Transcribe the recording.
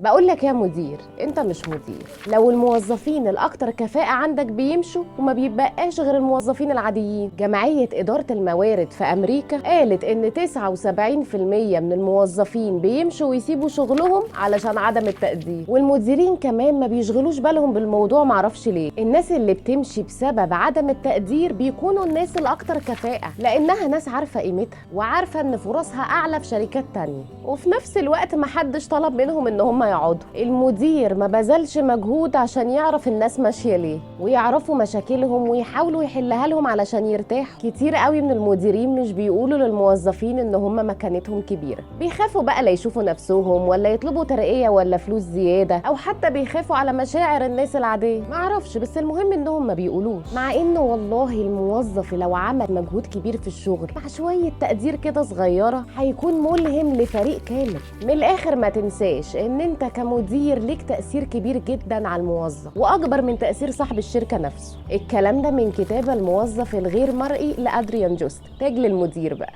بقول لك يا مدير، انت مش مدير لو الموظفين الاكثر كفاءة عندك بيمشوا وما بيبقاش غير الموظفين العاديين. جمعية إدارة الموارد في أمريكا قالت إن 79% من الموظفين بيمشوا ويسيبوا شغلهم علشان عدم التقدير، والمديرين كمان ما بيشغلوش بالهم بالموضوع، معرفش ليه. الناس اللي بتمشي بسبب عدم التقدير بيكونوا الناس الأكثر كفاءة، لأنها ناس عارفة قيمتها وعارفة إن فرصها أعلى في شركات تانية، وفي نفس الوقت محدش طلب منهم إن هم يقعدوا. المدير ما بذلش مجهود عشان يعرف الناس ماشية ليه ويعرفوا مشاكلهم ويحاولوا يحلها لهم علشان يرتاحوا. كتير قوي من المديرين مش بيقولوا للموظفين ان هم مكانتهم كبيرة، بيخافوا بقى لا يشوفوا نفسهم ولا يطلبوا ترقية ولا فلوس زيادة، او حتى بيخافوا على مشاعر الناس العادية، معرفش، بس المهم انهم ما بيقولوش. مع انه والله الموظف لو عمل مجهود كبير في الشغل مع شوية تقدير كده صغيرة هيكون ملهم لفريق كامل. من الاخر ما تنساش ان انت كمدير ليك تأثير كبير جدا على الموظف، واكبر من تأثير صاحب الشركة نفسه. الكلام ده من كتاب الموظف الغير مرئي لأدريان جوست. تاج للمدير بقى.